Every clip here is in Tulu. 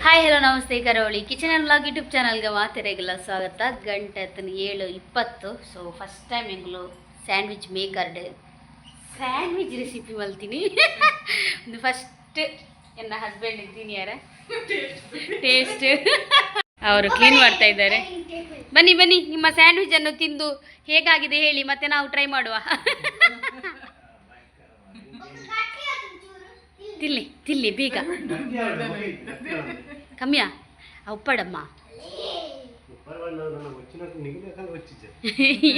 Hi, hello, namaste. ಕರಾವಳಿ ಕಿಚನ್ ಆ್ಯಂಡ್ ವ್ಲಾಗ್ ಯೂಟ್ಯೂಬ್ ಚಾನಲ್ಗೆ ಮಾತೆರೆಗೆಲ್ಲ ಸ್ವಾಗತ. ಗಂಟೆ ಆತನ 7:20. ಸೊ ಫಸ್ಟ್ ಟೈಮ್ ಎಂಗುಲು ಸ್ಯಾಂಡ್ವಿಚ್ ಮೇಕರ್ಡ್ ಸ್ಯಾಂಡ್ವಿಚ್ ರೆಸಿಪಿ ಮಲ್ತೀನಿ. ಒಂದು ಫಸ್ಟ್ ಎನ್ನ ಹಸ್ಬೆಂಡ್ ತಿನಿಯಾರ ಟೇಸ್ಟ್. ಅವರು ಕ್ಲೀನ್ ಮಾಡ್ತಾ ಇದ್ದಾರೆ. ಬನ್ನಿ ಬನ್ನಿ, ನಿಮ್ಮ ಸ್ಯಾಂಡ್ವಿಚ್ ಅನ್ನು ತಿಂದು ಹೇಗಾಗಿದೆ ಹೇಳಿ, ಮತ್ತೆ ನಾವು ಟ್ರೈ ಮಾಡುವ. ತಿಲ್ಲಿ ತಿಲ್ಲಿ ಬೇಗ. ಕಮ್ಮಿಯಾ ಉಪ್ಪಡಮ್ಮ.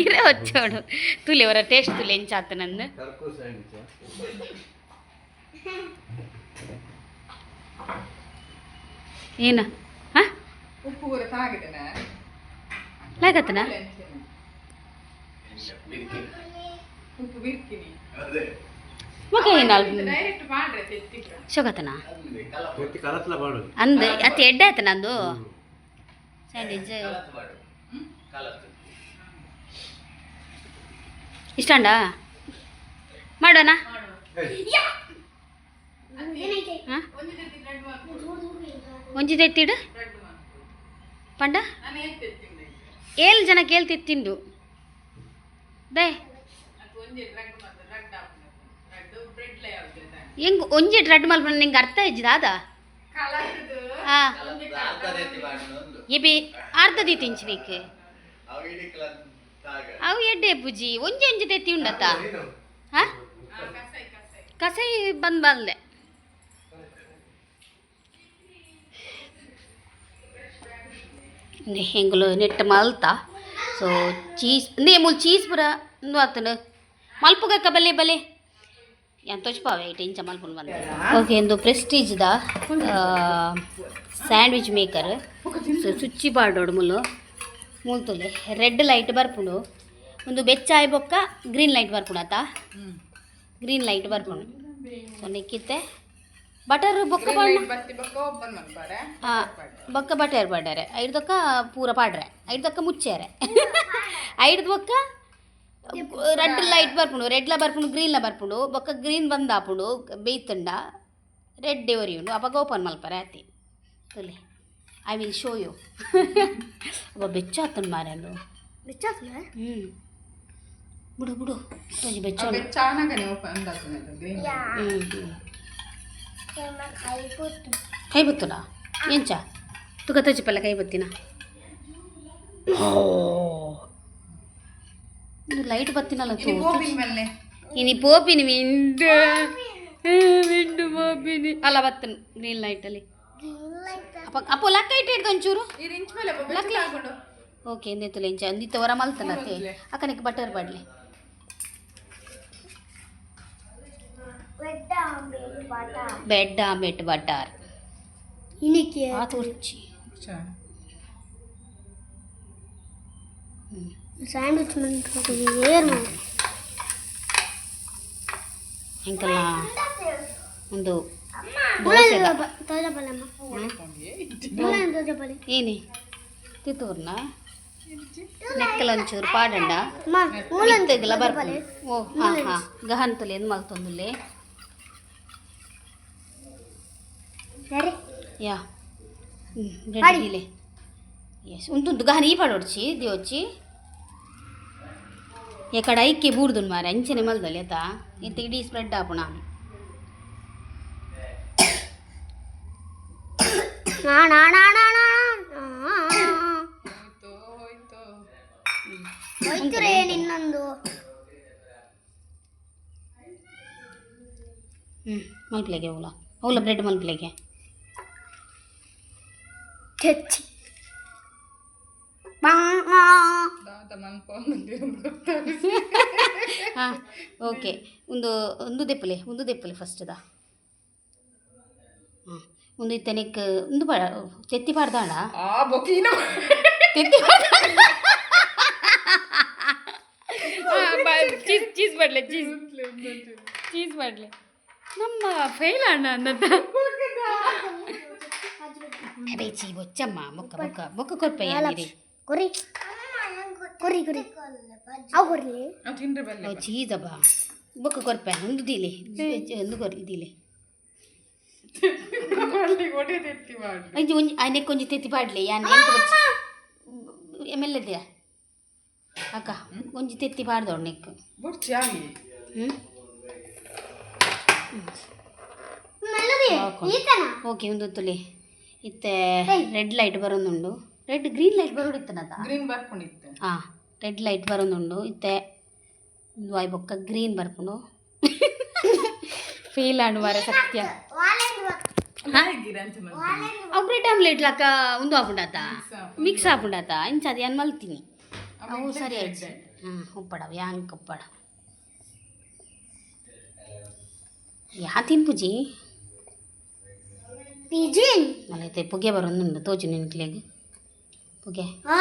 ಈರೇ వచ్చాడు ತುಲಿ ಅವರ ಟೇಸ್ಟ್ ತುಲಿ ಎಂಚಾತ ನಂದು. ಏನ ಹಾ? ಉಪ್ಪು ಪೂರ ತಾಗಿದೆನಾ? ಲಾಗತ್ತನ? ಉಪ್ಪು ಬಿರ್ಕಿನಿ. ಮಗ ಏನ? ಡೈರೆಕ್ಟ್ ಮಾಡ್ರೆ ತೆತ್ತಿಗ್ರ. ಶೋಕತನ ಅಂದ್ ಅತಿ ಎಡ್ಡೆ ಆಯ್ತ ನಂದು ಸ್ಯಾಂಡ್ವಿಚ್. ಇಷ್ಟಂಡ ಮಾಡೋಣ. ಹಾಂ, ಒಂಜಿ ತೆತ್ತಿಡು ಪಂಡ. ನಾನು ಏನ್ ತೆತ್ತಿಂದೆ? ಏಳು ಜನ ಕೇಳ್ತಿ ತಿಂದು they. ಅದು ಒಂಜಿ ರಡ್ಡು ಮಾತ್ರ ರಡ್ಡು ಹಾಕುದು. ರಡ್ಡು ಬ್ರೆಡ್ ಲೇ ಯಾವ್ದು? ಹೆಂಗ್ ಒಂಜಿ ರಡ್ಡು ಮಲ್ಪ? ನಿಂಗೆ ಅರ್ಥ ಇಜ್ಜಿದ? ಕಲಸದು. ಹಾ, ಎಬಿ ಅರ್ಧ the ತಿಂಚ್ ನೀಕ್. ಅವು ಎಡ್ಡೆ ಬುಜಿ ಒಂಜಿ ಒಂಜಿ ತೆತ್ತಿ ಉಂಡತ್ತ. ಹಾ, ಕಸೈ ಬಂದ್ ಬಂದೆ. ಹೆಂಗುಲು ನೆಟ್ ಮಲ್ತ. ಸೊ ಚೀಸ್ ನೇ ಮೂಲು ಚೀಸ್ ಪೂರ ಇಂದು ಆತನು ಮಲ್ಪುಗಕ್ಕ ಬಲೆ ಬಲೆ ಯಾನ್ ತೋಚ್ಪಾವೆ ಇಟ್ಟು ಇಂಚ ಮಲ್ಪುನು ಬಂದೆ. ಓಕೆ, ಇಂದು ಪ್ರೆಸ್ಟೀಜ್ದ ಸ್ಯಾಂಡ್ವಿಚ್ ಮೇಕರ್. ಸೊ ಸುಚ್ಚಿ ಪಾಡೋಡು ಮುಲು ಮೂಲ್ತುಲೆ ರೆಡ್ ಲೈಟ್ ಬರ್ಪುಂಡು. ಒಂದು ಬೆಚ್ಚಾಯ್ ಬೊಕ್ಕ ಗ್ರೀನ್ ಲೈಟ್ ಬರ್ಪುಂಡು ಆತ. ಗ್ರೀನ್ ಲೈಟ್ ಬರ್ಪುಂಡು. ಸೊ ನೆಕ್ಕಿತ್ತೆ ಬಟರ್ ಬೊಕ್ಕ ಪಾಡ್ನ. ಬತ್ತಿ ಬೊಕ್ಕ ಓಪನ್ ಮನ್ಪಾರೆ. ಆ, ಬೊಕ್ಕ ಬಟರ್ ಪಾಡ್ಯಾರೆ. ಐಡ್ದೊಕ್ಕ ಪೂರ ಪಾಡ್ರೆ, ಐಡ್ದೊಕ್ಕ ಮುಚ್ಚಾರೆ. ಐಡ್ದು ಬೊಕ್ಕ ರೆಡ್ ಲೈಟ್ ಬರ್ಪುಂಡು. ರೆಡ್ಲ ಬರ್ಪುಂಡು, ಗ್ರೀನ್ಲ ಬರ್ಪುಂಡು. ಬೊಕ್ಕ ಗ್ರೀನ್ ಬಂದ್ ಆಪುಂಡು ಬೇಯ್ತುಂಡ ರೆಡ್ ಒರಿಯುಂಡು. ಅಪಗ ಓಪನ್ ಮಲ್ಪರೆ ಆತಿ. ತುಲೆ, I will show you. ಅಬ್ಬ, ಬೆಚ್ಚ ಆತುಂಡು ಮಾರ್ರೆ. ಹ್ಞೂ, ಬಿಡು ಬಿಡು, ಒಂಜಿ ಬೆಚ್ಚ ಉಂಡು. ಬೆಚ್ಚಾನಾಗನೆ ಓಪನ್ ಆಗ್ತದೆ ಗ್ರೀನ್. ಹ್ಞೂ ಹ್ಞೂ ಕೈ ಬತ್ತುನ ಎಂಚ ತುಕ ತೋಚಿಪಲ್ಲ ಕೈ ಬತ್ತಿನ. ಇದು ಲೈಟ್ ಬತ್ತಿನಲ್ಲ ತೂ. ಇನಿ ಗೋಬಿನ ಮೇಲೆ. ಇನಿ ಪೋಪಿನಿ ಮಿಂಡು ಮಿಂಡು ಪೋಪಿನಿ ಅಲ್ಲ ಬತ್ತನ್ ಗ್ರೀನ್ ಲೈಟಲ್ಲಿ. ಅಪ್ಪ ಅಪ್ಪೋ ಲಕ್ಕ ಇಟ್ಟು ಹಿಡ್ದು ಒಂಚೂರು. ಈ ರಿಂಚ್ ಮೇಲೆ ಬೆಚ್ಚ ಹಾಕೊಂಡು. ಓಕೆ, ಎಂದೆತ್ತುಲ ಎಂಚ ಅಂದಿತ್ತ ಹೊರ ಮಲ್ತನತ್ತೆ. ಅಕ್ಕನಿಗೆ ಬಟರ್ ಬಾಡ್ಲಿ. ಬೆಡ್ ಆಮ್ಲೆಟ್ ಬಟರ್ ಆ ತೋರ್ಚಿ. ಸ್ಯಾಂಡ್ವಿಚ್ ಏನು? ಎಂಕಲ್ಲ ಒಂದು ದೋಸೆದ. ಏನಿ ತಿತ್ತೂರ್ನ ನೆಕ್ಕಲ ಒಂಚೂರು ಪಾಡಂಡ ಮಿತ್ತಗಲ ಬರ್ಪುಂಡು. ಓ ಹಾಂ ಹಾಂ, ಗಹನ್ ತುಲೆ ಎಂದು ಮಲ್ತೊಂದುಲ್ಲೆ. ಯಾ, ಬ್ರೆಡ್ ದೀಲೆ. ಎಸ್, ಉಂತುಂತು ಗಹನ್ ಈ ಪಾಡೊಡ್ಚಿ ದಿವೊಚ್ಚಿ. ಎಕಡ ಐಕ್ಕೆ ಬೂರ್ದುನ್ ಮಾರೆ. ಅಂಚನೆ ಮಲ್ದೊಲಿ ಆತಾ. ಇತ್ತೆ ಇಡೀ ಸ್ಪ್ರೆಡ್ ಆಪುಣ. ನಾ ನಾ ನಾ ನಾ ನಾ. ಹೋಯ್ತು ಹೋಯ್ತು. ಹೋಯ್ತು ರೇ ಇನ್ನೊಂದು. ಹ್ಞೂ, ಮಲ್ಪಲೆಗೆ ಅವಲ ಅವಲ ಬ್ರೆಡ್ ಮಲ್ಪಲೆಗೆ. తెచ్చి. ದಾದ ಮನ್ಪೊಂದು ಗೊತ್ತಾಗ. ಹಾಂ, ಓಕೆ, ಒಂದು ಒಂದು ದೆಪ್ಪಲೆ, ಒಂದು ದೆಪ್ಪಲೆ ಫಸ್ಟ್ದ. ಹಾಂ, ಒಂದು ಇತ್ತನೆಕ್ ಒಂದು ಪಾ ತೆತ್ತಿ ಪಾಡ್ದಾಳ. ಆ ಬೊಕೀನ. ತೆತ್ತಿ. ಚೀಸ್ ಚೀಸ್ ಮಾಡಲೆ, ಚೀಸ್ ಚೀಸ್ ಮಾಡಲೆ. ನಮ್ಮ ಫೈಲ್ ಅಣ್ಣ ಅಂದತ್ತ. ಅದೇ ಚೀ ಬೊಚ್ಚಮ್ಮ ಬೊಕ್ಕ ಬೊಕ್ಕ ಬೊಕ್ಕ ಕೊರ್ಪಯ್ಯ ನೀರಿ. ಕೊರಿ ಕೊರಿ ಕೊರಿ ಅವು ಕೊರ್ಲಿ. ತಿಂದ್ರೆ ಬಲ್ಲೆ. ಚೀಸ್ ಅಬ್ಬ ಬೊಕ್ಕ ಕೊರ್ಪೆ. ಒಂದು ದೀಲೆ, ಒಂದು ಕೊರ್ ದೀಲೆ. ಒಡೆ ತೆತ್ತಿ ಮಾಡು. ಅಂಚಿ ಒಂಜಿ ಐನೆಕ್ ಒಂಜಿ ತೆತ್ತಿ ಪಾಡ್ಲೆ ಯಾನ್ ಎಮ್ ಎಲ್ ಎ ಅಕ್ಕ ಒಂಜಿ ತೆತ್ತಿ ಪಾಡ್ದೋಡು ನೆಕ್. ಬೊಡ್ಚಿ ಆಗಿ. ಹ್ಞೂ. ಮೆಲ್ಲದಿ ಈತನ. ಓಕೆ, ಒಂದು ತುಲಿ ಇತ್ತೆ ರೆಡ್ ಲೈಟ್ ಬರೋದುಂಡು. ರೆಡ್ ಗ್ರೀನ್ ಲೈಟ್ ಬರೋಡಿತ್ತನದ. ಗ್ರೀನ್ ಬರ್ಕೊಂಡಿತ್ತು. ಹಾಂ, ರೆಡ್ ಲೈಟ್ ಬರೋದುಂಡು ಇತ್ತೆ. ಒಂದು ವಾಯ್ ಬೊಕ್ಕ ಗ್ರೀನ್ ಬರ್ಪುಂಡು. ಫೀಲ್ ಆಂಡ್ ಮಾರೆ ಸತ್ಯ. ಗಿರಂಚ. ಅವು ಬ್ರೆಡ್ ಆಮ್ಲೆಟ್ ಲಾಕ ಒಂದು ಆಪುಂಡಾತ, ಮಿಕ್ಸ್ ಆಪುಂಡಾತ. ಇಂಚ ಅದು ಏನು ಮಲ್ತೀನಿ, ಅವು ಸರಿ ಆಯ್ತು. ಹಾಂ, ಉಪ್ಪಡ ಯಾಂಕ್ ಉಪ್ಪಡ ಯಾ ತಿನ್ಪುಜಿ. ಪಿಜಿನ್. ಮಲೈತೆ ಪುಗೆ ಬರೋದುಂಡು, ತೋಜು ನಿನ್ಕ್ಲೆಗ್ ಪುಗೆ. ಹಾ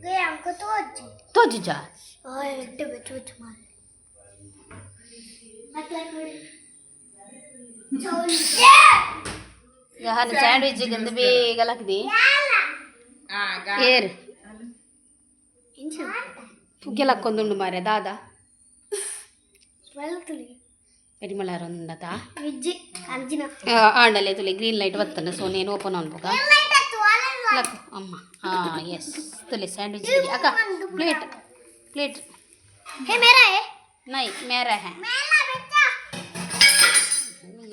ಗೆ ಅಂಕ ತೋಜಿ. ತೋಜುಜಾ? ಓಯ್ ಎಡ್ಡೆ ಬೆಚ್ಚ ಮಾಲ್ ಮಕ್ಕಳ ನೋಡಿ. ಯಾನ್ ಸ್ಯಾಂಡ್ವಿಚ್ ಗಂದು ಬೇಗ ಲಕ್ದಿ. ಏರ್ ಪುಗೆ ಲಕ್ಕೊಂದುಂಡು ಮಾರೆ ದಾದ. ಪರಿಮಳ ಉಂಡತಾ? ವಿಜ್ಜಿ ಅಂಜಿನ. ಆಂಡಲೆ ತುಲೆ, green light ಬತ್ತನ. ಸೊ ನೇನು ಓಪನ್ ಅನ್ಬೋಕ ಲಕ್ ಅಮ್ಮ. ಹಾಂ, ಎಸ್, ತುಲೆ ಸ್ಯಾಂಡ್ವಿಚ್ ರೆಡಿ. ಅಕ್ಕ, ಪ್ಲೇಟ್ ಪ್ಲೇಟ್. ಹೇ ಮೇರಾ ಹೇ. ನೈ ಮೇರಾ ಹೇ. ಮೇಲಾ ಬೆಚ್ಚ.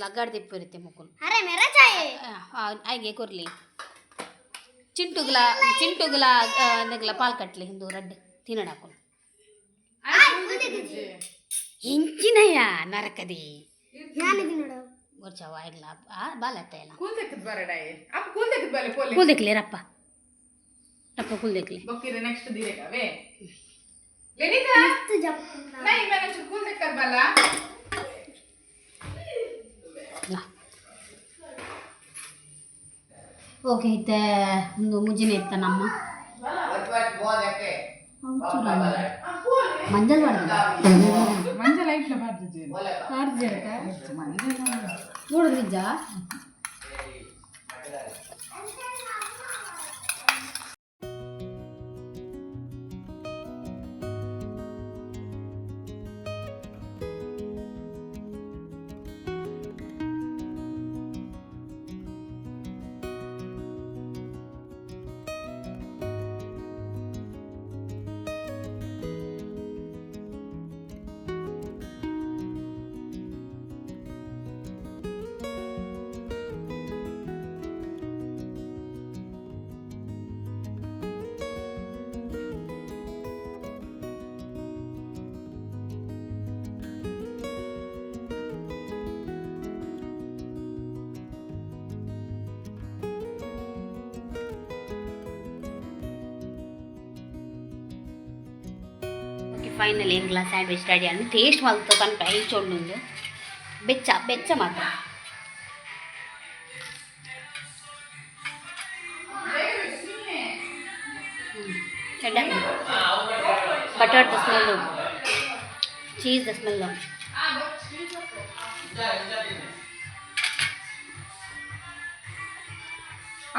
ಲಗಾಡ್ ದಿಪ್ಪಿರುತ್ತೆ ಮುಕ್ಕುಲು. ಅರೆ ಮೇರಾ ಚಾಯೆ. ಆಯ್ಗೆ ಕೊರ್ಲಿ ಚಿಂಟುಗ್ಲ ಚಿಂಟುಗ್ಲ ನೆಗ್ಲ ಪಾಲ್ ಕಟ್ಲಿ ಹಿಂದೂ ರಡ್ಡ್ ತಿನ್ನಡಾಕೊಂಡು. ಎಂಚಿನಯ್ಯ ನರಕದಿ. ನಾನು ನೋಡು. ಗೊರ್ಚವ ಆಯ್ಗ್ಲ ಆ ಬಾಲತ್ತ ಎಲ್ಲ. ಕೂಲ್ ತೆಕ್ಕದ್ ಬರಡಾಯಿ ಅಪ್ಪ, ಕೂಲ್ ತೆಕ್ಕದ್ ಬಲೆ ಪೋಲೆ. ಕೂಲ್ ದೇಕ್ಲಿ ರಪ್ಪ ರಪ್ಪ, ಕೂಲ್ ದೇಕ್ಲಿ. ಬೊಕ್ಕಿರ ನೆಕ್ಸ್ಟ್ ದಿರೇಗವೇ ಲಲಿತಾ. ಮಸ್ತ್ ಜಪ್ಪ. ನೈ ಮೇಲೆ ಒಂಚೂರು ಕೂಲ್ ತೆಕ್ಕದ್ ಬಲ್ಲ. ಓಕೆ, ಇತ್ತೆ ಒಂದು ಮುಜಿನ ಇತ್ತ ನಮ್ಮ ಮಂಜಲ್ ಮಾಡ್ದ. ಮಂಜ ಲೈಟ್ ಲ ಬಾರ್ದಿಜೆ. ನೋಡು ನಿಜ. ಓಕೆ, ಫೈನಲ್ ಎಂಗ್ಲ ಸ್ಯಾಂಡ್ವಿಚ್ ರೆಡಿ ಅಂಡ್ ಟೇಸ್ಟ್ ಮಲ್ತು ಪನ್ಪ ಇಂಚೊಂಡುಂದು. ಬೆಚ್ಚ ಬೆಚ್ಚ ಮಾತ್ರ. Butter the smell, cheese the smell.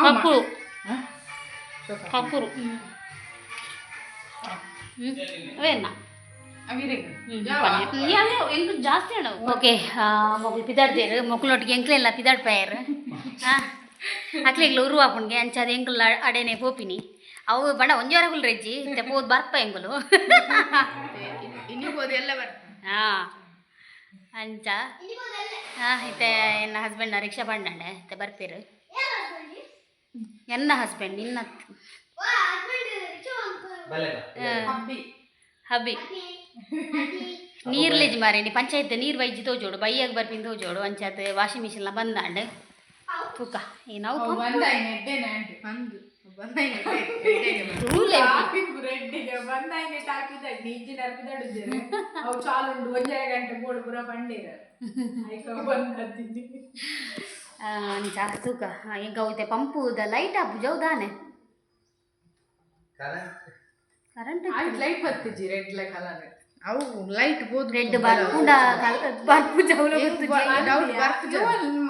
ಕಪ್ಪುರು ಕಪ್ಪುರು ಅವೇನ. ಎಂಕ್ ಜಾಸ್ತಿ ಅಣ್ಣ. ಓಕೆ, ಮೊಗ್ಲು ಪಿದಾಡ್ದೇರು. ಮೊಕ್ಲೊಟ್ಟಿಗೆ ಎಂಕ್ಲೆಲ್ಲ ಪಿದಾಡ್ಪಾಯರು. ಅಕ್ಲೆಗ್ಲ ಉರು ಆಪುಣ್ಗೆ ಅಂಚಾದ ಎಂಕುಲ್ ಅಡೇನೆ ಪೋಪಿನಿ. ಅವು ಬಣ್ಣ ಒಂಜಾರಗುಲ್ ರೆಜ್ಜಿ ಇತ್ತೆ ಪೋದು ಬರ್ಪ ಎಂಕುಲು. ಇನ್ನು ಹೋದ ಎಲ್ಲ ಬರ್ತ. ಹಾಂ, ಅಂಚ. ಹಾಂ, ಇತ್ತೆ ಎನ್ನ ಹಸ್ಬೆಂಡ್ ರಿಕ್ಷಾ ಪಂಡಂಡೆ, ಇತ್ತೆ ಬರ್ಪೇರು. ಎನ್ನ ಹಸ್ಬೆಂಡ್ ನಿನ್ನ. ಹಬ್ಬಿ. ಹಬ್ಬಿ ನೀರ್ಲೇಜ್ ಮಾರೇನಿ. ಪಂಚಾಯತ್ ನೀರು ವೈಜಿ ತೋಜೋಡು, ಬೈಯಾಗ ಬರ್ಪಿನ ತೋಜೋಡು. ಅಂಚಾತ್ ವಾಷಿಂಗ್ ಮಿಷಿನ್ಲ ಬಂದಾಂಡ್ ತೂಕ ನಾವು. ಬಂದಾಯಿನ ಎಡ್ಡೆನೆ ಆಂಟಿ ಬಂದು ಬಂದಾಯಿನ. ತೂಲೆ. ರೆಡ್ಡಿಗೆ ಬಂದಾಯಿನ ಟಾಕಿದ ನೀಜಿ ನರ್ಪಿದಾಡುದ್ದೇನೆ. ಅವು ಚಾಲುಂಡು ಒಂಜರೆ ಗಂಟೆ ಬೋಡು ಪೂರ ಬಂಡೇರ ಐಕ ಬಂದದ್ದೀನಿ. ಅಂಚ ತೂಕ. ಎಂಕ ಹೋಯ್ತೆ ಪಂಪುದ ಲೈಟ್ ಆಪು ಜೌದಾನೆ ಕರೆಂಟ್. ಆಯ್ತು, ಲೈಟ್ ಬತ್ತಿಜಿ ರೆಡ್ ಲೈ ಕಲರ್ ಅವು ಲೈಟ್ ಬೋದು. ರೆಡ್ ಬರ್ಪುಂಡ ಬರ್ಪು ಜೌಲ. ಡೌಟ್ ಬರ್ಪು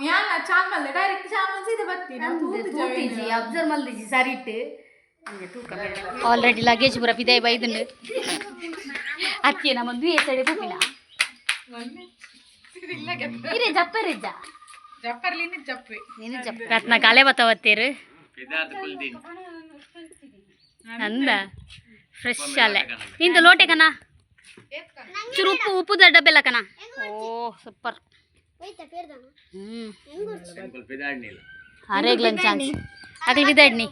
ಯಾನ ಚಾನ್ ಮಲ್ಲೆ ಡೈರೆಕ್ಟ್ ಚಾನ್ ಮಲ್ ಸೀದಾ ಬತ್ತಿ. ತೂತಿಜಿ, ಅಬ್ಸರ್ವ್ ಮಲ್ದಿಜಿ ಸರಿ ಇಟ್ಟು. ತೂಕ, ಆಲ್ರೆಡಿ ಲಗೇಜ್ ಪೂರ ಪಿದಾಯಿ ಬೈದುಂಡು. ಅತ್ತಿಯ ನಮ್ಮ ದ್ವಿ ಸೈಡ್ ಪೋಪಿನ. ಇರೇ ಜಪ್ಪರಿಜ್ಜ. ನೀನು ಜಪ್ಪ ರತ್ನ ಕಾಲೆ ಬತ್ತವತ್ತೀರು ಅಂದ ಫ್ರೆಶ್ ಅಲ್ಲೇ ನಿಂದು ಲೋಟೆ ಕಣ ಚೂರು ಉಪ್ಪು ಉಪ್ಪುದ ಡಬ್ಬೆಲ್ಲ ಕಣ. ಓ ಸೂಪರ್. ಹ್ಮ್ ಅರೇಗ್ಲನ್ ಚಾನ್ಸ್ ಅಗಲಿ ಬಿದಾಡ್ನಿ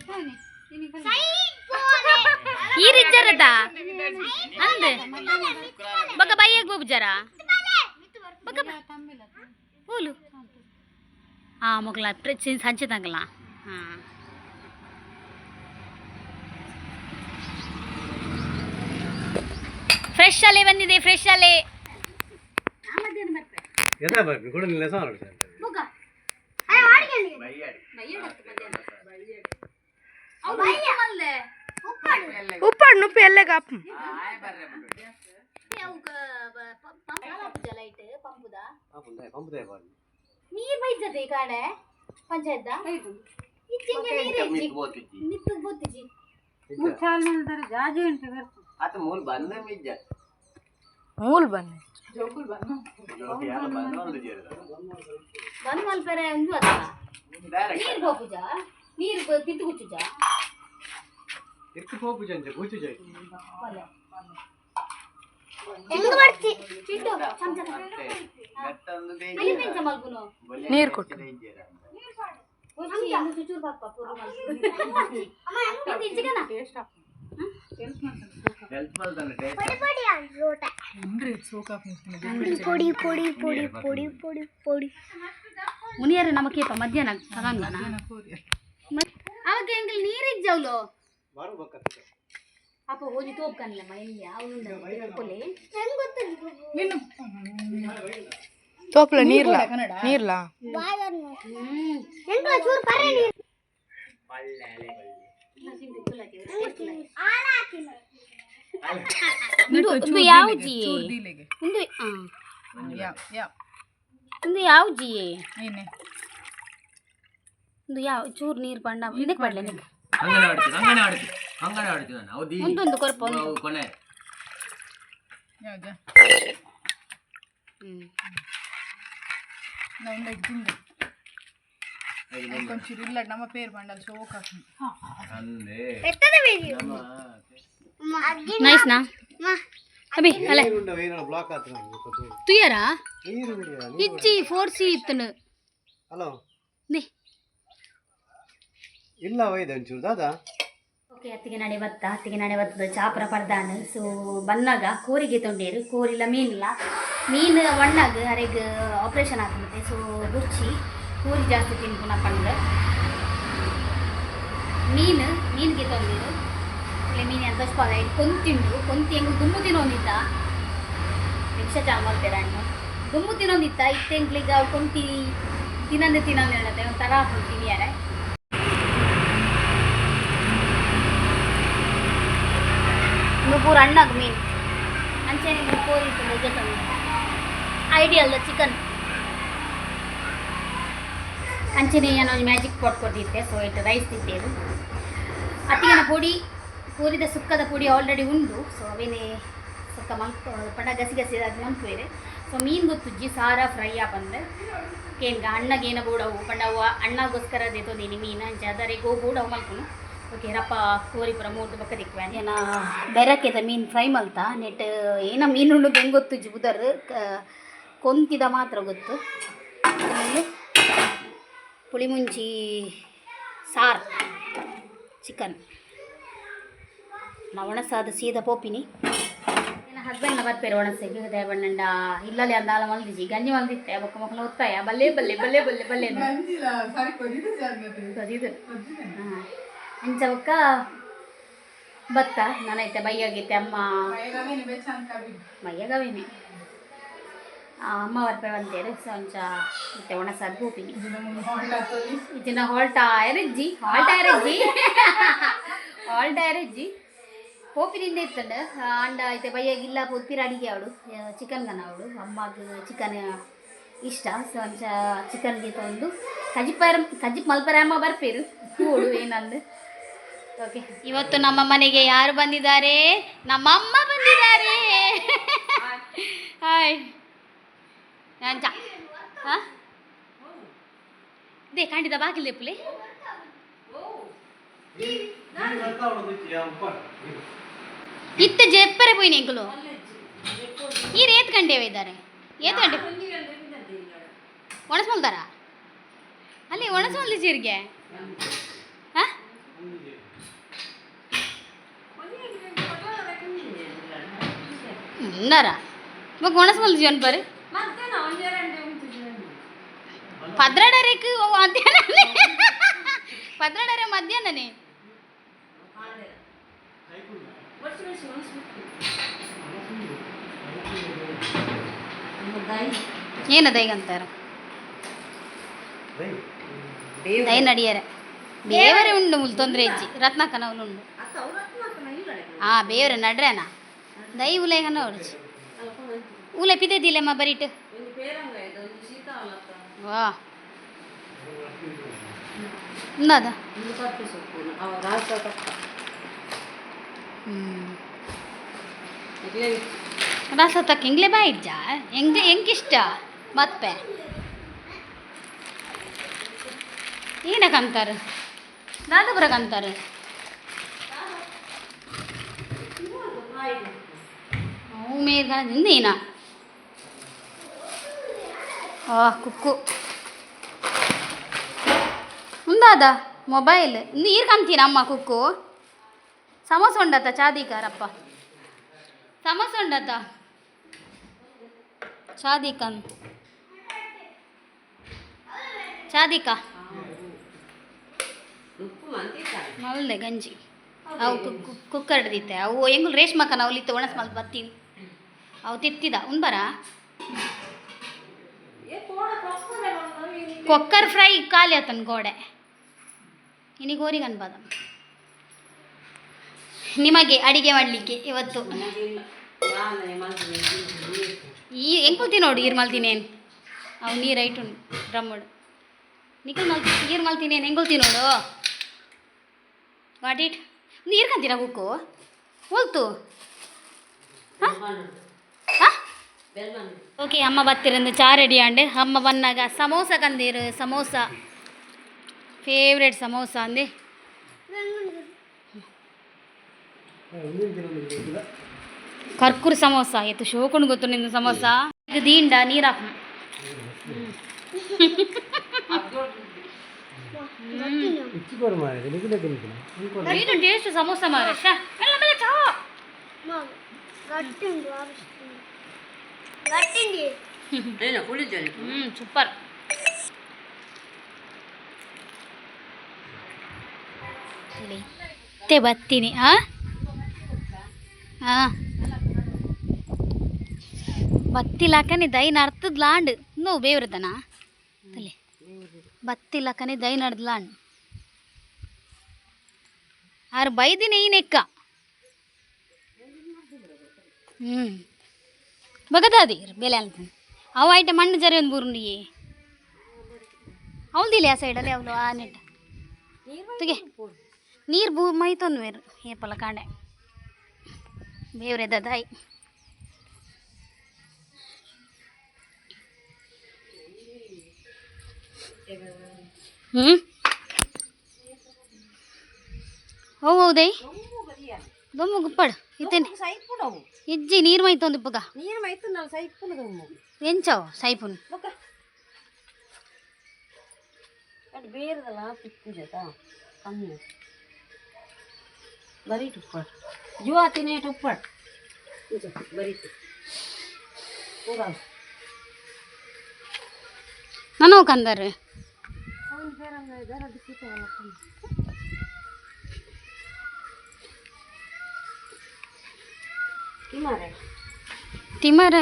ಈ ರಿಜ್ಜರದ ಅಂದ ಬಗ್ಗ ಬೈಯಾಗ ಬೋಬುಜಾರ ಬಗ್ಗ ಓಲು ಆ ಮೊಗಲ ಸಂಚೆ ತಂಗಲ. ಹಾಂ, ಫ್ರೆಶ್ ಅಲೆ ಬಂದಿದೆ, ಫ್ರೆಶ್ ಅಲೆ. ಎದ ಬರ್ಪಿ ಕೂಡ ನಿಲ್ಲ ಸರ್. ಉಪ್ಪಾಡು ನುಪ್ಪು ಎಲ್ಲ ಕಾಪು. ನೀರ್ ಬೈಜದೆ ಈ ಕಾಡೆ ಪಂಚಾಯತ್ ಮಿತ್ತು ಗೊತ್ತಿಜಿ. ಮೂಲ್ ಬನ್ನಿ. ಬಂದ್ ಮಲ್ಪೆರೆ ಒಂದು ಅತ್ತ ನೀರ್ ಬೋಪುಜ, ನೀರ್ ತಿತ್ತು ಗುಚ್ಚುಜ. ಎತ್ತು ಪೋಪು ಜಂಜ ಗೂಚು ಜೈ. ಚಿಟ್ಟು ಚಮಚ ಅಲ್ಲಿ ಪೆಂಚ ಮಲ್ಪುನು. ನೀರು ಕೊಟ್ಟು. ಚೂರು ಪಾಪ ಪೂರ್ವ ಮಲ್ಪು ಚಿಕನ. ಪೊಡಿ ಪೊಡಿ ಪೊಡಿ ಪೊಡಿ ಪೊಡಿ ಪೊಡಿ. ಮುನಿಯರ ನಮಕೇಪ ಮಧ್ಯಾಹ್ನ ತಗಂಗನ ಅವಾಗ ಎಂಗಲ್ ನೀರಿಜ್ಜವ್ಲು. ಬಾರು ಬಕ್ಕ. ಅಪ್ಪ ಹೋಗಿ ತೋಪ್ಕನ್ಲಮ್ಮ ಎಲ್ಲಿ ಅವನು ಕೊಲೆ. ತೋಪ್ಲ ನೀರ್ಲ ನೀರ್ಲ. ಚೂರು ಪರ್ರೆ ನೀರು. ಒಂದು ಯಾವ ಜಿ ಒಂದು ಒಂದು ಯಾವ ಜಿ ಒಂದು ಯಾವ ಚೂರು ನೀರು ಪಂಡ ಇದಕ್ಕೆ ಪಡ್ಲೆ ನಿಕ್ಕೆ. ಅಂಗನ ಆಡ್ತೀನಿ, ಅಂಗನ ಆಡ್ತೀನಿ, ಅಂಗನ ಆಡ್ತೀನಿ ನಾನು ಹೌದು. ಒಂದೊಂದು ಕೊರಪ ಒಂದು. ಕೊನೆ. ಹ್ಮ್. ನಮ್ಮ ಪೇರು ಬಂಡಲ್ ಶೋಕ್. ಅಂದೆ. ನೈಸ್ ನಾ ಅಭಿ ಅಲೆ. ಬ್ಲಾಕ್ ಆತು. ತುಯರಾ. ನೀರು ಬಿಡಿಯ. ಇಜ್ಜಿ ಫೋರ್ ಸಿ ಇತ್ತನು. ಹಲೋ. ನೇ. ಇಲ್ಲ ಒಯ್ದ ಒಂಚೂರು ದಾದಾ. ಓಕೆ, ಅತ್ತಿಗೆ ನಾಳೆ ಬತ್ತ, ಅತ್ತಿಗೆ ನಾಳೆ ಬತ್ತದ ಚಾಪುರ ಪರ್ದಾನ. ಸೊ ಬನ್ನಾಗ ಕೋರಿಗೆ ತೊಂಡೇರು, ಕೋರಿಲ್ಲ ಮೀನಿಲ್ಲ. ಮೀನು ಒಣ್ಣಾಗ ಅರೆಗ್ ಆಪ್ರೇಷನ್ ಆಗ್ತದೆ. ಸೊ ಬುರ್ಚಿ ಕೋರಿ ಜಾಸ್ತಿ ತಿನ್ಪುನ ಪಂಡ್ ಮೀನು ಮೀನಿಗೆ ತೊಂದಿರು. ಇಲ್ಲ ಮೀನು ಅಂತ ಕೊಂತಿಂಡು ಕೊಂತಿ ಹೆಂಗೆ ದುಮ್ಮು ತಿನ್ನೋಂದಿತ್ತ ರಿಕ್ಷಾ ಚಾಲು ಮಾಡ್ತೀರ ಅಣ್ಣ. ದುಮ್ಮು ತಿನ್ನೋಂದಿತ್ತ ಇತ್ತೆಂಗ್ಲಿಗ ಕೊಂತಿ ತಿನ್ನಂದೆ ತಿನ್ನಂದೆ ಹೇಳುತ್ತೆ ಒಂಥರ ತಿನ್ನಿಯಾರೆ. ಪೂರ ಅಣ್ಣಗ್ ಮೀನು ಅಂಚೆನೆ ಕೋರಿ ತಂದು ಐಡಿಯಲ್ ಚಿಕನ್ ಅಂಚೆನೆ ಏನೋ ಮ್ಯಾಜಿಕ್ ಪಾಟ್ ಕೊಟ್ಟಿದ್ದೆ. ಸೊ ಇಟ್ಟು ರೈಸ್ ತಿಂತೇವೆ. ಅತ್ತಿಗೆನ ಪೊಡಿ ಪೂರಿದ ಸುಕ್ಕದ ಪೊಡಿ ಆಲ್ರೆಡಿ ಉಂಡು. ಸೊ ಅವೇನೆ ಸುಕ್ಕ ಮಲ್ಪ್ ಪಂಡ ಗಸಿ ಗಸಿ ಅದು ಮನ್ಪುವೇರೆ. ಸೊ ಮೀನು ಗೊತ್ತುಜ್ಜಿ ಸಾರ ಫ್ರೈ ಆಪಂದು ಕೇನ್ಗ ಅಣ್ಣಗೇನ ಬೋಡವು ಪಂಡ ಅವು ಅಣ್ಣಗೋಸ್ಕರ ದೇತೊಂದಿನಿ ಮೀನು ಅಂಚೆ ಆದರೆ ಗೋ ಬೋಡವು ಮಲ್ಪುನು. ಓಕೆ ರಪ್ಪ ಕೋರಿ ಪೂರ ಮೂರ್ದು ಬಕ್ಕ ದಿಕ್ವೆ ಏನ ಬೆರಕೆದ ಮೀನು ಫ್ರೈ ಮಲ್ತ ನೆಟ್ ಏನ ಮೀನು ಉಂಡು ಬೆಂಗ್ ಗೊತ್ತುಜ್ಜಿ ಬುದರ್ ಕೊಂತಿದ ಮಾತ್ರ ಗೊತ್ತು. ಆಮೇಲೆ ಪುಳಿ ಮುಂಚಿ ಸಾರು ಚಿಕನ್ ನಾ ಒಣಸಾದ ಸೀದಾ ಪೋಪಿನಿ. ನನ್ನ ಹಸ್ಬೆಂಡ್ನ ಬರ್ಪೇರು ಒಣಸೆಗೆ ದೇವಣ್ಣಂಡ ಇಲ್ಲಲ್ಲಿ ಅಂದಾಲ ಮಲ್ದಿಜಿ ಗಂಜಿ ಮಲ್ದಿತ್ತೆ ಬೊಕ್ಕ ಮಕ್ಕಳ ಒತ್ತಾಯ ಬಲ್ಲೆ ಬಲ್ಲೆ ಬಲ್ಲೆ ಬಲ್ಲೆ ಬಲ್ಲೆ ಇದು ಹಾಂ ಅಂಚ ಬೊಕ್ಕ ಭತ್ತ ನಾನೈತೆ ಬೈಯಾಗೈತೆ ಅಮ್ಮ ಮಯ್ಯಗವೇನೆ ಅಮ್ಮ ಬರ್ಪೆ ಬಂತೇರು. ಸೊ ಅಂಚ ಇತ್ತೆ ಒಣಸಾದ ಪೋಪಿನಿ. ಇತ್ತಿನ ಹಾಲ್ಟ ಎರಜ್ಜಿ ಹಾಲ್ಟ ಎರಜ್ಜಿ ಹಾಲ್ಟ ಎರಜ್ಜಿ ಪೋಪಿನಿಂದ ಇತ್ತಂಡ ಅಂಡ ಐತೆ ಬಯ್ಯಾಗ ಇಲ್ಲ ಪೋಪಿರ ಅಡಿಗೆ ಅವಳು ಚಿಕನ್ ಗನ ಅವಳು ಅಮ್ಮಗೆ ಚಿಕನ್ ಇಷ್ಟ. ಸೊ ಅಂಚ ಚಿಕನ್ಗೆ ತಂದು ಕಜಿಪಾರ ಕಜಿಪ್ ಮಲ್ಪರ ಅಮ್ಮ ಬರ್ಪೇರು ಕೂಡು ಏನಂದು. ಓಕೆ, ಇವತ್ತು ನಮ್ಮ ಮನೆಗೆ ಯಾರು ಬಂದಿದ್ದಾರೆ? ನಮ್ಮಮ್ಮ ಬಂದಿದ್ದಾರೆ. ಹಾಯ್ ಅಂಚ ಹಾಂ. They ಕಾಂಡಿದ ಬಾಕಿಲ್ ದೆಪ್ಪುಲೆ. ಇತ್ತ ಜೆಪ್ಪರೆ ಪೋಯಿನ ಎಂಕುಲು. ಈರ್ ಏತ್ ಗಂಟೆ ಇದ್ದಾರೆ? ಏತ್ ಗಂಟೆ ಒಣಸ್ಮಲ್ದಾರ? ಅಲ್ಲಿ ಒಣಸ್ಮಲ್ದಿ ಜೀರಿಗೆ ಹಾ? ಉನ್ನಾರ ಮಗ ಒಣಸ್ಮಲ್ದಿ ಜೀವನ್ ಬರಿ ಪದ್ರಾಡರೇಕ್ ಮಧ್ಯಾಹ್ನ, ಪದ್ರಾಡರೆ ಮಧ್ಯಾಹ್ನನೇ. ಏನದ ಈಗ ಅಂತಾರ? ದೈ ನಡಿಯರೆ ಬೇವರೆ ಉಂಡು ಮುಲ್ ತೊಂದರೆ ಇಜ್ಜಿ. ರತ್ನಾಕನ ಉಂಡು. ಹಾ, ಬೇವರೆ ನಡ್ರೇನ ದೈ ಉಲೇಗನ ಹೊಡ್ಚಿ ಉಲೆ ಪಿದೆದಿಲ್ಲಮ್ಮ ಬರೀಟ್. ವಾ, ಉಂದಾದ. ರಸ ತಕ್ಕ ಎಂಗ್ಲೆ ಬಾಯಿಜ್ಜ ಎಂಗ್ ಎಂಕಿಷ್ಟ ಮತ್ಪೆ ಏನಕ್ಕಂತಾರೆ? ದಾದಪುರಕ್ಕಂತಾರೆ. ಅವು ಮೇರ್ಗ ನಿಂದೇನ? ಆ ಕುಕ್ಕು ಉಂದಾದ ಮೊಬೈಲ್ ನೀರು ಕಂತೀನ ಅಮ್ಮ. ಕುಕ್ಕು ಸಮೋಸ ಉಂಡತ್ತ? ಚಾದಿಕಾರಪ್ಪ, ಸಮೋಸ ಉಂಡತ್ತ? ಚಾದಿಕನ್ ಚಾದಿಕ ಮಲ್ದೆ ಗಂಜಿ. ಅವು ಕುಕ್ಕರ್ ಹಿಡ್ದಿತ್ತೆ. ಅವು ಎಂಗುಲ್ ರೇಷ್ಮಕ್ಕನ ಅವಲಿತ್ತು ಒಣಸ್ ಮಲ್ ಬತ್ತೀನಿ. ಅವು ತಿತ್ತಿದ ಉಂಬರ ಕೊಕ್ಕರ್ ಫ್ರೈ ಖಾಲಿ ಆತನ ಗೋಡೆ. ಇನಿಗೋರಿಗೆ ಅನ್ಬಾದ ನಿಮಗೆ ಅಡಿಗೆ ಮಾಡಲಿಕ್ಕೆ ಇವತ್ತು. ಈ ಹೆಂಗ್ ನೋಡು, ಈರ್ ಮಲ್ತೀನಿ. ಅವು ನೀರು ಐಟು ಡ್ರಮ್ಮಡು ನಿಖಲ್ ಮಲ್ ನೀರು ಮಲ್ತೀನಿ. ಹೆಂಗೊಲ್ತಿ ನೋಡು. What it ನೀರು ಕಂತೀರಾ? ಕುಕ್ಕು ಹೋಲ್ತು. ಓಕೆ, ಅಮ್ಮ ಬತ್ತಿರಂದು ಚಾ ರೆಡಿ ಆಂಡೆ. ಅಮ್ಮ ಬನ್ನಾಗ ಸಮೋಸ ಕಂದೀರು. ಸಮೋಸ ಫೇವ್ರೇಟ್ ಸಮೋಸ ಅಂದೆ. ಕರ್ಕುರ್ ಸಮೋಸ ಎತ್ತು ಶೋಕುಂಡು ಗೊತ್ತು ನಿಂದು ಸಮೋಸ. ಇದು ದೀಂಡ ನೀರಾಪ. ಇದು ಟೇಸ್ಟ್ ಸಮೋಸ ಮಾರೆ. ಮೆಲ್ಲ ಮೆಲ್ಲ ಚಾ. ಸೂಪರ್. ಇತ್ತೆ ಬತ್ತೀನಿ. ಆ ಹಾಂ, ಬತ್ತಿಲಾಕನೆ ದೈ ನರ್ತದ್ಲಾಂಡ್ ನೋ ಬೇವ್ರದನ ತಲೆ. ಬತ್ತಿಲಕನೆ ದೈ ನಡ್ದ್ಲಾಂಡ್ ಆರು ಬೈದಿನ ಈ ನೆಕ್ಕ. ಹ್ಞೂ, ಬಗದಾದಿ ಬೆಲೆ ಅಂತ ಅವು ಐಟಮ್ ಮಣ್ಣು ಜರಿ ಒಂದು ಬೂರುಂಡಿ ಅವಲ್ದಿಲ್ಲ ಆ ಸೈಡಲ್ಲಿ ಅವಳು ಆ ನೆಟ್ಟ ತುಗೆ ನೀರು ಬೂ ಮೈತೊಂದು ಬೇರು ಏಪಲ ಕಾಂಡೆ ಬೇವ್ರೆ ದಾಯಿ. ಹ್ಞೂ, ಅವು ಹೌದೈ ದೊಮ್ಮು ಗುಪ್ಪಡು ಇತ್ತೇನೆ ಇಜ್ಜಿ ನೀರು ಮೈತೊಂದು ಇಪ್ಪಗ. ನೀರು ಮೈತು ಸೈಪುನ ದೊಮ್ಮು. ಎಂಚವು ಸೈಪುನ್? ಅದು ಬೇರೆದಲ್ಲ ತಿಕ್ಕುಜತ ಕಮ್ಮಿ ಬರೀ ತುಪ್ಪ ಜುವಾತಿನೇ ತುಪ್ಪ ಬರೀತು ಪೂರ. ನಾನು ಕಂದಾರೆ. ತಿಮಾರೆ. ತಿಮರೆ.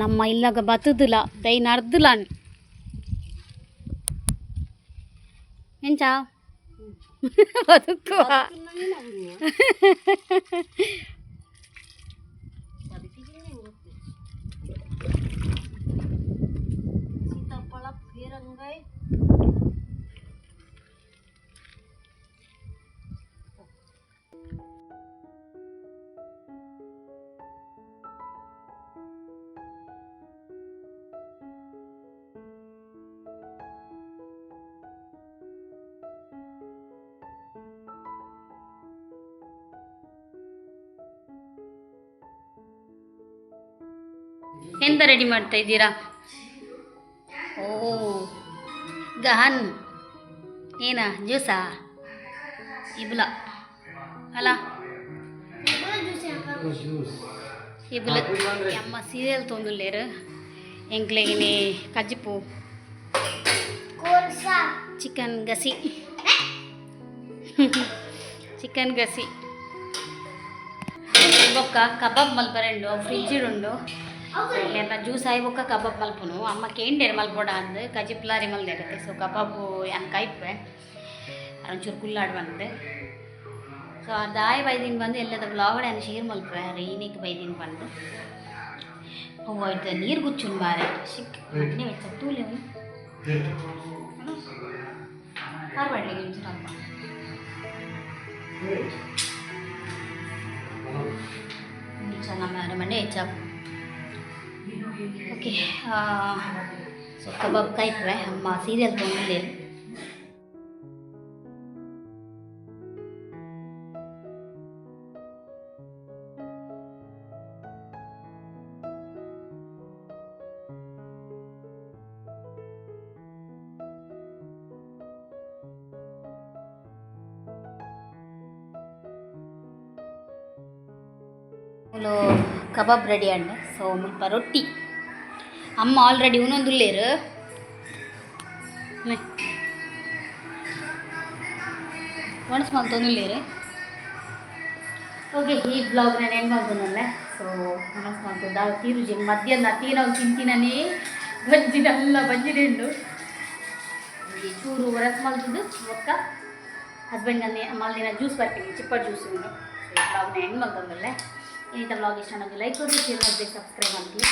ನಮ್ಮ ಇಲ್ಲಾಗ ಬತ್ತದಿಲ್ಲ ದೈ ನರ್ದಿಲ್ಲ ಎಂಚ ಬದುಕುವ. ಸೀತಾಫಲ ಪೇರಂಗಾಯಿ. ಎಂತ ರೆಡಿ ಮಾಡ್ತಾ ಇದ್ದೀರಾ? ಓ ಗಹನ್ ಏನಾ ಜ್ಯೂಸಾ ಇಬ್ಲ ಅಲ್ಲ ಇಬ್ಲ ಅಮ್ಮ ಸೀರಿಯಲ್ ತೊಂದುಲ್ಲೇರು ಎಂಕ್ಲೆಗಿನಿ ಕಜ್ಜಿಪು ಚಿಕನ್ ಗಸಿ ಚಿಕನ್ ಗಸಿ ಬೊಕ್ಕ ಕಬಾಬ್ ಮಲ್ಪರೆಂಡು ಫ್ರಿಜ್ ಉಂಡು ಎಲ್ಲ ಜ್ಯೂಸ್ ಆಯಿ ಬೊಕ್ಕ ಕಬಾಬ್ ಮಲ್ಪುನು ಅಮ್ಮ ಕೇಂಡೇರು ಮಲ್ಪೋಡ ಅಂದ್ ಕಜಿಪ್ಲಾರಿ ಮಲ್ದೇರತ್ತೆ. ಸೊ ಕಬಾಬು ಅನ್ ಕೈಪೆ ಒಂಚೂರು ಕುಲ್ಲಾಡ್ ಬಂದೆ. ಸೊ ಅದಾಯ ಬೈದಿನ ಬಂದು ಎಲ್ಲದ ವ್ಲಾಗಡೆ ಅನ್ನ ಶೇರ್ ಮಲ್ಪೆ ರೀನಿಕ್ ಬೈದಿನ ಬಂದು ಹೂವು ಆಯ್ತು ನೀರು ಗುಚ್ಚುನ್ ಬಾರೆ ಸಿಕ್ ಮಣ್ಣೆ ವೆಚ್ಚ ತೂಲೆ ಕಾರ್ ಒಂಚೂರು ಅಲ್ಪ ನಮ್ಮ ಮಂಡೆ ಹೆಚ್ಚಾಕು. ಓಕೆ, ಸೊ ಕಬಾಬ್ ಕಾಯ್ಪೆ ಅಮ್ಮ ಸೀರಿಯಲ್ ತೊಗೊಂಡಿಲ್ಲ. ಮೂಲು ಕಬಾಬ್ ರೆಡಿ ಅಂಡ್. ಸೊ ಮುಲ್ಪ ರೊಟ್ಟಿ ಅಮ್ಮ ಆಲ್ರೆಡಿ ಉನೊಂದುಲ್ಲೇರು ಒಣಸ್ ಮಲ್ತೊಂದುಲ್ಲೇರು. ಓಕೆ, ಈ ಬ್ಲಾಗ್ ನಾನು ಎಂಡ್ ಮಲ್ತೊಂದಲ್ಲ. ಸೊ ಒಣಸ್ ಮಲ್ತು ದಾದ ತೀರುಜಿ ಮಧ್ಯಾಹ್ನ ತೀನವು ತಿಂತಿನನೇ ಬಂಜಿನಲ್ಲ ಬಂಜಿನುಂಡು ಚೂರು ಒಣಸ್ ಮಲ್ತದ್ದು ಬೊಕ್ಕ ಹಸ್ಬೆಂಡ್ ನನ್ನ ಮಲ್ದಿನ ಜ್ಯೂಸ್ ಬರ್ತೀನಿ ಚಿಪ್ಪಡ್ ಜ್ಯೂಸ್ ಉಂಡು. ಸೊ ಈ ಬ್ಲಾಗ್ನ ಎಂಡ್ ಮಲ್ತೊಂದಲ್ಲ. ಇನ್ನಿತ ಬ್ಲಾಗ್ ಇಷ್ಟ ಅನ್ನೋದು ಲೈಕ್ ಕೊಡಿ, ಶೇರ್ ಮಾಡಿ, ಸಬ್ಸ್ಕ್ರೈಬ್ ಮಾಡ್ತೀವಿ.